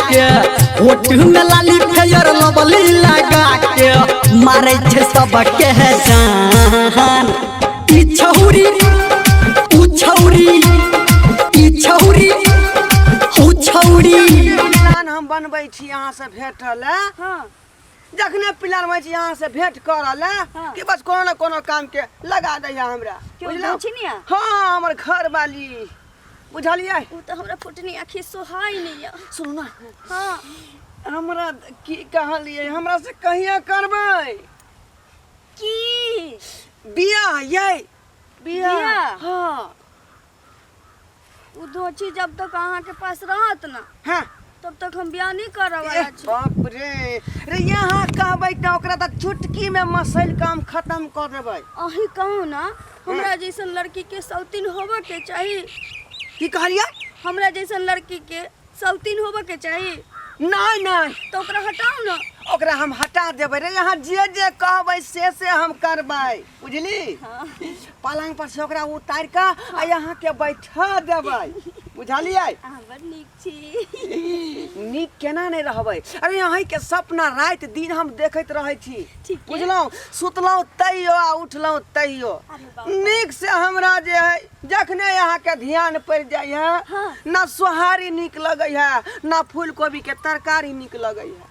के होठ में लाली फेयर लवली लगा के मारे छै सबके जान। ई छौरी ऊ छौरी, ई छौरी ऊ छौरी। प्लान हम बनबै छी अहाँ से भेटल हाँ। जखने प्लान बनबै छी अहाँ से भेंट करल हाँ। कि बस कोनो ने कोनो काम के लगा दैया हमरा। क्यों बुझलहुँ? पूछी नहीं? हाँ, हमर घर वाली, बुझलियै? ओ तऽ हमरा फुटनी आँखि सोहाइ नहीं यऽ। सुनू ना। हाँ। हमरा की कहलियै, हमरा से कहिया करबै? की? बियाह यै, बियाह। बियाह? हाँ। ओ धोची जब तक अहाँ के पास रहत ना, हाँ, तब तक हम बियाह नहीं करऽ वाला छी। बाप रे रे, यहाँ कहबै तऽ ओकरा तऽ चुटकी में मसैल काम खत्म कर देबै। अहीं कहू ना, हमरा जैसन लड़की के सौतीन होबऽ के चाही? की कहलियै? हमरा जैसन लड़की के सौतीन होबऽ के चाही? नहीं नहीं। तऽ ओकरा हटाउ ना। ओकरा हम हटा देबै रे, यहाँ जे जे कहबै से से हम करबै, बुझली? हाँ। पलंग पर से ओकरा उतारि कऽ आ यहाँ के बैठा देबै, बुझलियै? अहाँ बड़ नीक छी। नीक केना नहि रहबै? अरे अहीँके सपना राति दिन हम देखैत रहै छी। ठीक है। बुझलहुँ? सुतलहुँ तैयो आ उठलहुँ तैयो। अरे बाप। नीक से हमरा जे है जखने अहाँके ध्यान पड़ि जाइ है, हाँ। ना सोहारी नीक लगै है, ना फूल कोबी के तरकारी नीक लगै है।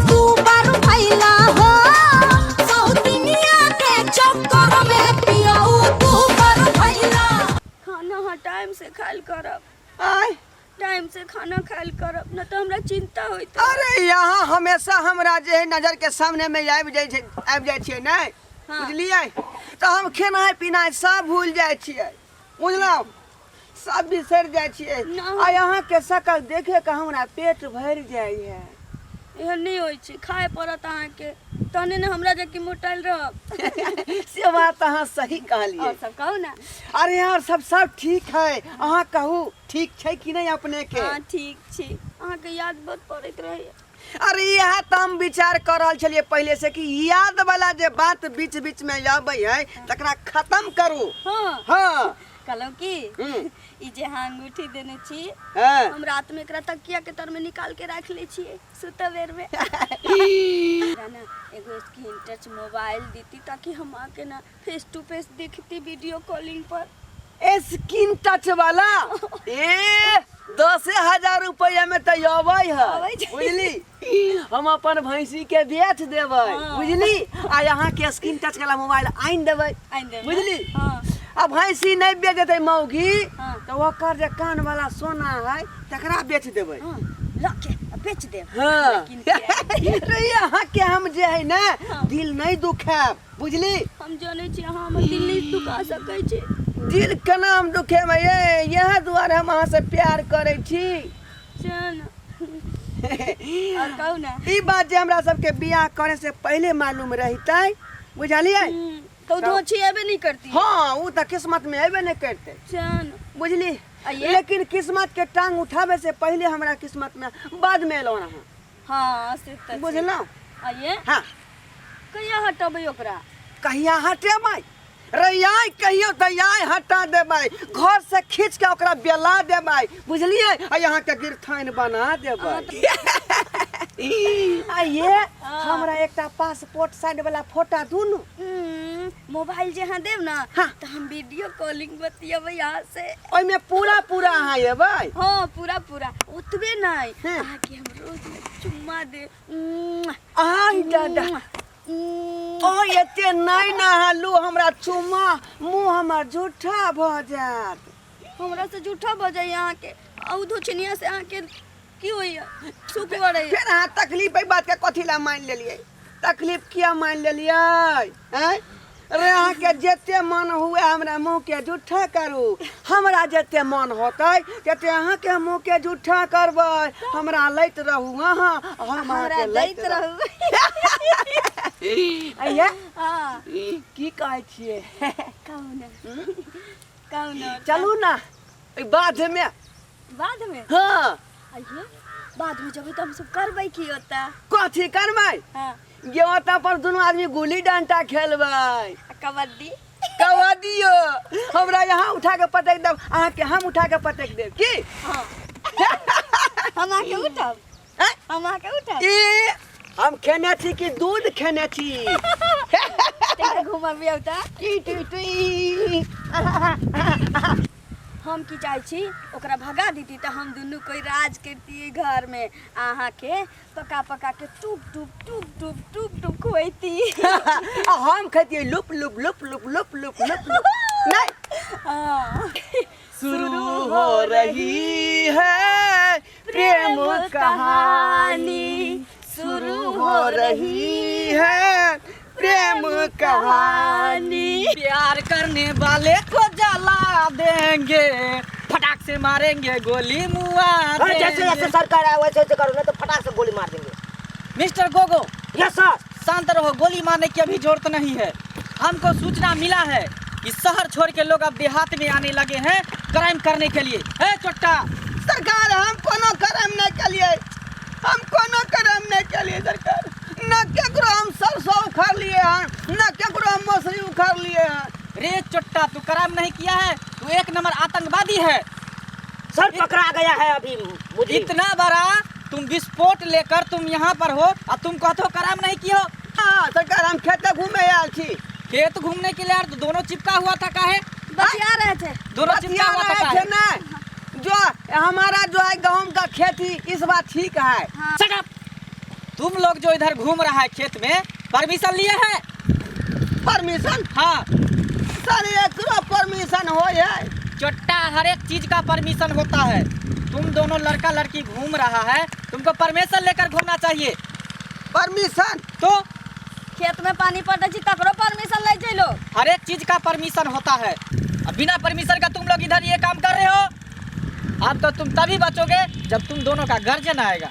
तू पर भैला हो सौतिनिया के चक्कर में पियऊ, तू पर भैला। खाना अहाँ टाइम से खायल करब। आय? टाइम से खाना खायल करब न तऽ हमरा चिंता होइत। अरे यहाँ हमेशा हमरा जे है नजर के सामने में आबि जाइ छै, आबि जाइ छियै नहि? हाँ। बुझलियै? तऽ हम खेनाइ पिनाइ सब भूलि जाइ छियै, बुझलहुँ? सब बिसरि जाइ छियै। ना। आ अहाँके शकल देखे के हमरा पेट भरि जाइ है। एहन नहि होइ छै, खाय पड़त अहाँके तहने ने हमरा जकी मोटायल रहब। से बात अहाँ सही कहलियै। और सब कहू ना। अरे यार, सब सब ठीक है, अहाँ कहू ठीक छै कि नहि अपने के? हाँ, ठीक छी। अहाँके याद बहुत पड़ैत रहैया। अरे इएह तऽ हम विचार कऽ रहल छलियै पहिले से कि याद वाला जे बात बीच बीच में आबै है तकरा खत्म करू। हाँ। हाँ। कहलहुँ की, ई जे अहाँ अंगूठी देने छी, हाँ। हम रात में एकरा तकिया के तर में निकाल के राख ले छियै सुतऽ बेर में। हमरा ना एगो स्क्रीन टच मोबाइल देती ताकि हम आके ना फेस टू फेस देखती वीडियो कॉलिंग पर। स्क्रीन टच वाला? ए 10,000 रुपया में तऽ अबै है। अबै छै। बुझली? हम अपन भैंसी के बेच देबै। हाँ। बुझली? आ यहाँ के स्क्रीन टच वाला मोबाइल आनि देबै। आनि देबै। बुझली? हाँ। आ भैंसी नहि बेच देतै मौगी, हाँ। तऽ ओकर जे कान वाला सोना है तकरा बेच देबै। हाँ, लऽ के आ बेच देब। हाँ। कीन के। रे यहाँ के हम जे है ने, हाँ। दिल नहीं दुखायब, बुझली? हम जानै छी अहाँ हमर दिल नहि दुखा सकै छी। दिल केना हम दुखेबै? ये इएह दुआरे हम अहाँ से प्यार करै छी। चल और कहू ना। ई बात जे हमरा सबके बियाह करे से पहले मालूम रहितै, बुझलियै? तो धोछी एबे नहीं करती। हाँ, उ तऽ किस्मत में एबे नहीं करते। चल। बुझली? आइए। लेकिन किस्मत के टांग उठावे से पहले हमरा किस्मत में बाद में एलहुँ अहाँ। हाँ, से तऽ छै। बुझलहुँ? आइए। हाँ। कहिया हटबै ओकरा? कहिया हटेबै रे? आइ कहियो तऽ आइ हटा देबै, घर से खींच के ओकरा बेला देबै, बुझलियै? आ यहाँ के गिरथान बना देबै। आइए, हमरा एकटा पासपोर्ट साइज वाला फोटो दू ने। मोबाइल जे अहाँ देब ना, हाँ। तऽ हम वीडियो कॉलिंग बतियेबै अहाँ से। ओहिमे पूरा पूरा अहाँ एबै? हाँ, पूरा पूरा। ओतबे नहि, हाँ। अहाँके हम रोज ने चुम्मा देब। आइ दादा, ओ एते नहि ने अहाँ लू हमरा चुम्मा, मुँह हमर झूठा भऽ जायत। हमरा से झूठा भऽ जाइए अहाँके, आ उ धोछनिया से अहाँके की होइए? सुख बढ़ैए। फेर अहाँ तकलीफ एहि बातके कथी लए मानि लेलियै? तकलीफ किया मानि लेलियै? आँय रे, अहाँके जते मन हुए हमरा मुँहके झूठा करू, हमरा जते मन होतै तते अहाँके मुँहके झूठा करबै। हमरा लैत रहू अहाँ, हम हमरा अहाँके दैत लैत रहू। रहू। अइया। हाँ। की कहै छियै? कहू ने, कहू ने। चलू ने एहि बाधमे। बाधमे? हाँ। आइए, बाधमे जेबै तऽ हमसब करबै की ओतऽ? कथी करबै? हाँ। गे ओतऽ पर दुनू आदमी गुल्ली डंटा खेलबै। आ कबड्डी? कबड्डियो। हमरा यहाँ उठा के पटक देब, अहाँके हम उठा के पटक देब की? हाँ, हम अहाँके उठब। हैं? हम अहाँके उठब ई हम खेने छी कि दूध खेने छी तनिका घुमबियौ तऽ टी टी टी हम की चाहै छी ओकरा भगा देती तऽ हम दुनू कोई राज करतियै घरमे अहाँके पका पका के टूप टूप टूप टूप टूप टूप खुएती आ हम खेतियै लुप लुप लुप लुप लुप लुप लुप लुप नहीं हाँ। शुरू हो रही है प्रेम कहानी शुरू हो रही है प्रेम कहानी प्यार करने वाले को जला देंगे फटाक से मारेंगे गोली मुआ अरे जैसे जैसे देंगे। सरकार आए वैसे वैसे करो नहीं तो फटाक से गोली मार देंगे मिस्टर गोगो यस सर शांत रहो गोली मारने की अभी जरूरत नहीं है हमको सूचना मिला है कि शहर छोड़ के लोग अब देहात में आने लगे हैं क्राइम करने के लिए है चोट्टा सरकार हम कोनो कर्म नहीं कलिए हम कोनो कर्म नहीं कलिए सरकार न केकरो हम सरसों उखाड़ लिए हैं न केकरो हम मौसरी उखाड़ लिए हैं रे चोट्टा तू क्राइम नहीं किया है तू एक नंबर आतंकवादी है सर पकड़ा गया है अभी मुझे इतना बड़ा तुम विस्फोट लेकर तुम यहाँ पर हो और तुम कहते हो क्राइम नहीं किया हो हाँ सरकार हम खेते घूमे आयल छी खेत घूमने के लिए यार तो दोनों चिपका हुआ था काहे बतिया रहे थे दोनों चिपका बतिया हुआ था रहे काहे थे नहीं जो हमारा जो है गेहूं का खेती इस बार ठीक है हाँ। Shut up! तुम लोग जो इधर घूम रहा है खेत में परमिशन लिए हैं परमिशन हाँ सर एकरो परमिशन हो है चट्टा हर एक चीज का परमिशन होता है तुम दोनों लड़का लड़की घूम रहा है तुमको परमिशन लेकर घूमना चाहिए परमिशन तो खेत में पानी पटै छै तकरो परमिशन लै छै लोग हर एक चीज का परमिशन होता है अब बिना परमिशन का तुम लोग इधर ये काम कर रहे हो अब तो तुम तभी बचोगे जब तुम दोनों का गर्जन आएगा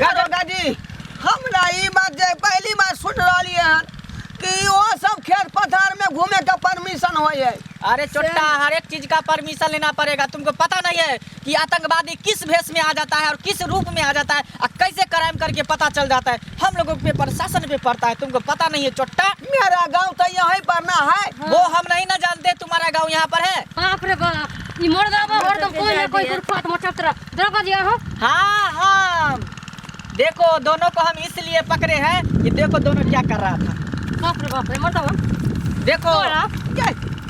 दारोगा जी हमरा ई बात जे पहली बार सुन रहलियै हन कि ओ सब खेत पथार में घूमे का परमिशन होय है अरे चोट्टा हर एक चीज का परमिशन लेना पड़ेगा तुमको पता नहीं है कि आतंकवादी किस भेष में आ जाता है और किस रूप में आ जाता है और कैसे क्राइम करके पता चल जाता है हम लोगों पे प्रशासन पे पड़ता है तुमको पता नहीं है चोट्टा मेरा गांव तो यहीं पर ना है वो हम नहीं ना जानते तुम्हारा गांव यहाँ पर है बाप रे बाप ई मर्दाबा हरदम कोई ना कोई गुरफात मचत रह दरबा दिया हो हाँ हाँ देखो दोनों को हम इसलिए पकड़े हैं कि देखो दोनों क्या कर रहा था बाप रे बाप रे मर्दाबा देखो तोरा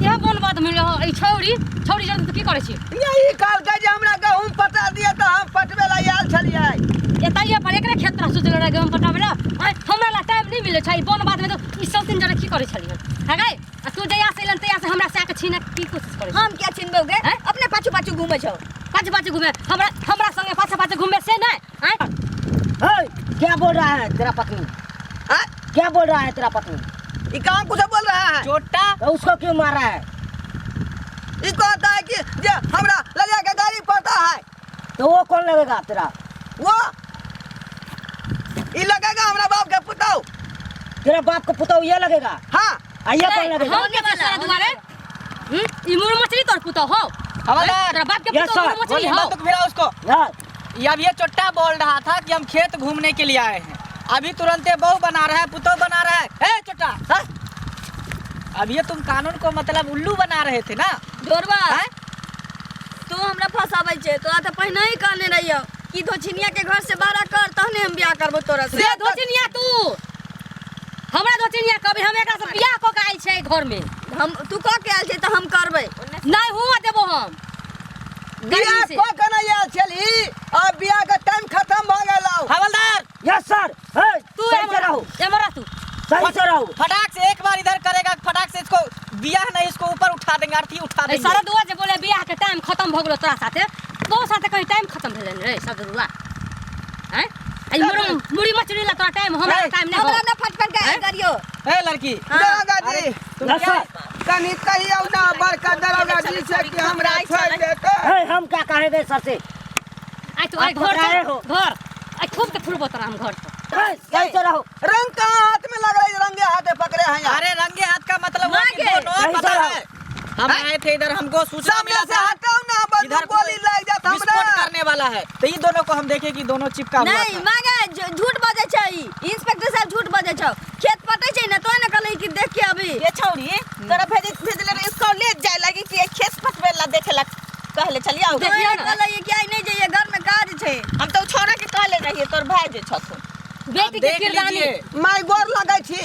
इएह बोल बात मिल हो ई छौरी छौरी जन की करै छी यही कहलकै जे हमरा गहूम पटा दिअ तऽ हम पटबै लए आयल छलियै एतैये पर एकरे खेत रह सोचले रह गहूम पटाबै ला आँय हमरा ला टाइम नहीं मिलै छै ई बोन बात में तो ई सब दिन जरे की करै छलियै है गई आ तू जहिया से एलन तहिया से हमरा से आके छीने की कोशिश करै छी हम क्या छिनबौ गे हैं? अपने पाछू पाछू घूमै छौ पाछू पाछू घूमे हमरा हमरा संगे पाछू पाछू घूमे से नहीं आँय हे, क्या बोल रहा है तेरा पत्नी हाँ? क्या बोल रहा है तेरा पत्नी ई काम कुछ बोल रहा है चोट्टा तो उसको क्यों मार रहा है ई कहता है कि जे हमरा ले जाके गाड़ी पड़ता है तो वो कौन लगेगा तेरा वो ई लगेगा हमरा बाप के पुतौ तेरा बाप को पुतौ ये लगेगा हाँ आ ये कौन लगेगा हम के सारा दुआरे ई मुर मछली तोर पुतौ हो हवलदार तोरा बाप के Yes, पुतौ sir. मुर मछली गोली हो बंदूक भिड़ा उसको हाँ, ये अब ये चोट्टा बोल रहा था कि हम खेत घूमने के लिए आए हैं अभी तुरंते बहू बना रहा है पुतोह बना रहा है ए चोट्टा हाँ? अब ये तुम कानून को मतलब उल्लू बना रहे थे ना ढोरबा हैं? तू हमरा फसाबै छै तोरा तऽ पहिने ही कहने रहियौ कि धोछिनिया के घर से बारा कर तहने हम बियाह करबो तोरा से से धोचिनिया तू हमरा धोचिनिया कभी हम एकरा से बियाह कऽ के आयल छै घर में हम तू कह के आयल छै तऽ हम करबै नहीं हुआ देबो हम बियाह गर्मी से। कऽ के नहि आयल छली आ बियाह के टाइम खत्म भऽ गेल हौ। हवलदार यस सर हे, तू सही से रहो एमरा तू सही से रहो फटाक से एक बार इधर करेगा फटाक से इसको बियाह नहीं इसको ऊपर उठा देंगे अर्थी उठा ए देंगे सारा दुआ जे बोले बियाह के टाइम खत्म भ गेलो तोरा साथे तो साथे कहीं टाइम खत्म भेलै रे सब दुआ हैं आई मुड़ी मुड़ी मछली ला तोरा टाइम हमरा टाइम नहीं हमरा हो ना फटफट के हैं? करियो ए लड़की दरोगा जी तुम यस क्या सर कनी कहियौ ना बड़का दरोगा जी से कि हमरा छोड़ि देतै हे, हम क्या कहेंगे सर से आई तू आई आप घर पकड़ाए चल हो। घर आई खूब के फुलबो तोरा हम घर पर हे, सही से रहो रंग कहाँ हाथ में लग रही रंगे हाथे पकड़े हैं यार अरे रंगे हाथ का मतलब हुआ कि मांगे। दोनों सही पता सर। है हम आए थे इधर हमको सूचना सामने मिला से था हटाओ ना बंदूक इधर गोली लग जात विस्फोट हमरा करने वाला है तो ये दोनों को हम देखे कि दोनों चिपका हुआ नहीं था मांगे झूठ बजै छै ई। इंस्पेक्टर साहब झूठ बजै छौ खेत पटै छै ने तो ने कहलै कि देख के अभी ये छौरी तोरा भेज भेजले रहे कॉलेज जाए लगी कि खेत पटवे ला देखे ला कहले चलिए आओ तो देखियौ ने ने। कहलै कि आइ नहि जइयै घर में काज छै हम तो छौरा के कहले रहिए भाई जे छथुन। बेटी के देख किरदानी लीजिए। माय गोर लगै छी।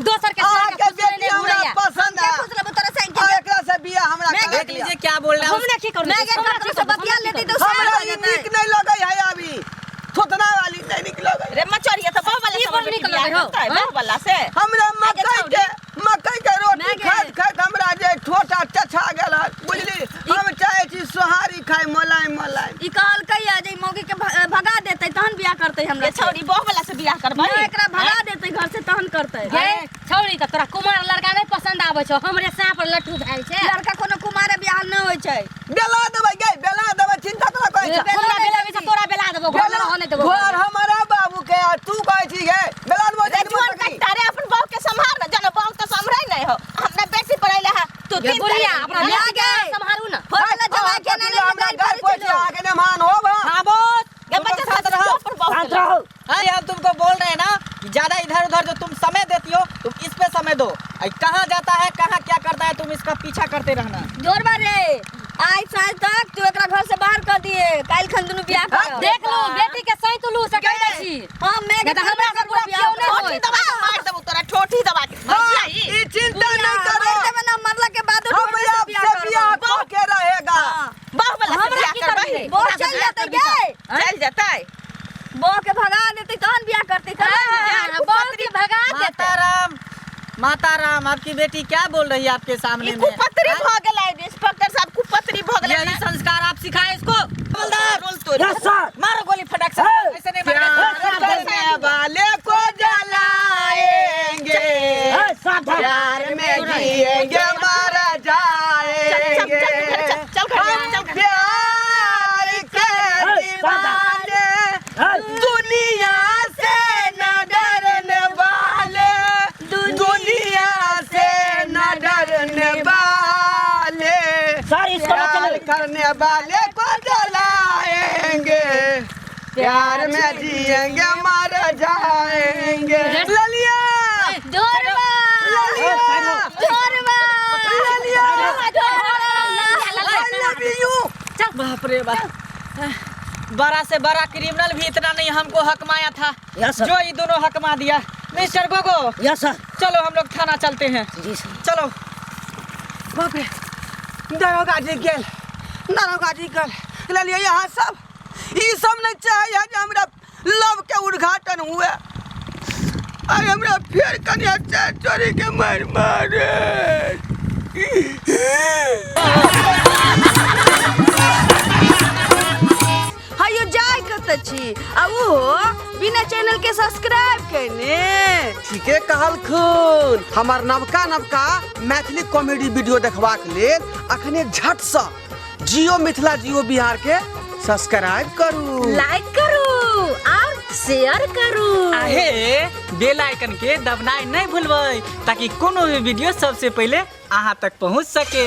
दोसर के अहाँ के साथ बेटी हमरा पसंद है। फुस लेबो तोरा संग और एकरा से बियाह हमरा मैं करा देख दिया। लीजिए क्या बोल रहा है। हम ना की करू, मैं हमरा ककरो की से करू, बतिया हमरा की लेती करू? तो हमरा ई नीक नहीं लगै है अभी। थोतना वाली नहीं नीक लगै। रे मचरिया त बहु वाला ई से बड़ हमर नीक बेटी बियाह लगै हौ, करतै, हाँ? बहु वाला से। हमरा मकई के मकई के रोटी मैं गे- खाइत खाइत हमरा जे ठोटा चछा गेल हन बुझली। हम चाहे छी सोहारी खाइ मोलायम मोलायम। ई कहलकै या जे ई मौगी के भगा देतै तहन बियाह करतै हमरा गे छौरी बहु वाला से बियाह करबै। नहि एकरा भगा देतै घर से तहन करतै। गे छौरी त तोरा कुमार लड़का नहीं पसंद आबै छौ, हमरे साँप लट्ठू भेल छै। लड़का कोनो कुमारे बियाह नहि होइ छै। बेला देबै गे, बेला देबै, चिंता करा कहै छै। हमरा बेला छै तोरा बेला देबो, घर में रहऽ नहीं देबो। घर हमारा बाबू के आ तू कहै छी गे बेला देबो। रे जुआन कट्टा रे अपन बहु के सम्हार न, जनो बहु त सम्हरै नहीं हो। हमरा बेटी पर अइले है तू गे तीन बुढ़िया तारीख- अपना बेटी के सम्हारू ना। होटल जमा के ना हमरा घर पहुंचे आके मेहमान हो बा। खामोश, गे तुम लोग बच्चा शांत साथ रहो। अपन बहु शांत के रहो। अरे हम तुमको बोल रहे हैं ना कि ज्यादा इधर उधर जो तुम समय देती हो तुम इस पे समय दो। अरे कहाँ जाता है कहाँ क्या करता है तुम इसका पीछा करते रहना। जोर बारे आज साँझ तक तू एकरा घर से बाहर कर दिए, काल्हि खन दुनू बियाह करब। देख लू बेटी के सैत लू से कह दै छी। हां मैं नहीं तऽ हमरा से पूरा बियाह क्यों नहि करब। होय। ठोठी दबा के मार देबो तोरा, ठोठी दबा के। हाँ, ई चिंता नहीं मर करो, देबै ना, मरला के बाद हम उठ आपसे बियाह कऽ के रहेगा। बहु वाला से हमरा बियाह की करबै। करबै? बो चल जेतै गे, चल जेतै। बो के भगा देतै तहन बियाह करतै। हाँ, बहू के भगा देतै। माता राम, माता राम, आपकी बेटी क्या बोल रही है आपके सामने ई में? कुपत्री भ गेलै इंस्पेक्टर साहब, कुपत्री भ गेलै। यही संस्कार आप सिखाए इसको? हवलदार, रोल तोरी। Yes sir. मारो गोली फटाक से, ऐसे नहीं मारना। प्यार करने वाले को जलाएंगे, ए, सावधान। प्यार में जिएंगे मर जाएंगे। चल, चल, चल, चल, हम चल, चल। प्यार के दीवाने, ए, दुनिया से न डरने वाले, दुनिया से न डरने वाले, सर इसको ना प्यार चलो। करने वाले को जलाएंगे, प्यार में जिएंगे मर जाएंगे। ललिया जोरबा ललिया जोरबा ललिया I love you. बाप रे बाप, बड़ा से बड़ा क्रिमिनल भी इतना नहीं हमको हकमाया था यस सर। जो ये दोनों हकमा दिया। Mister Gogo, yes sir. चलो हम लोग थाना चलते हैं। जी सर। चलो। बाप रे, दरोगा जी गेल, दरोगा जी गेल। ललिया यहाँ सब ई सब नहीं चाहिए जे हमरा लव के उद्घाटन हुए। अरे हमरा फेर कनिया चाय चोरी के मार मारे। हयो जाय कतऽ छी आ ओहो बिना चैनल के सब्सक्राइब केने? ठीके कहलखुन। हमर नवका नवका मैथिली कॉमेडी वीडियो देखबाक लेल अखने झटसँ जियो मिथिला जियो बिहार के सब्सक्राइब करू, लाइक करू और शेयर करू। आहे बेल आइकन के दबनाइ नहीं भूलबै ताकि कोनो भी वीडियो सबसे पहले अहाँ तक पहुँच सके।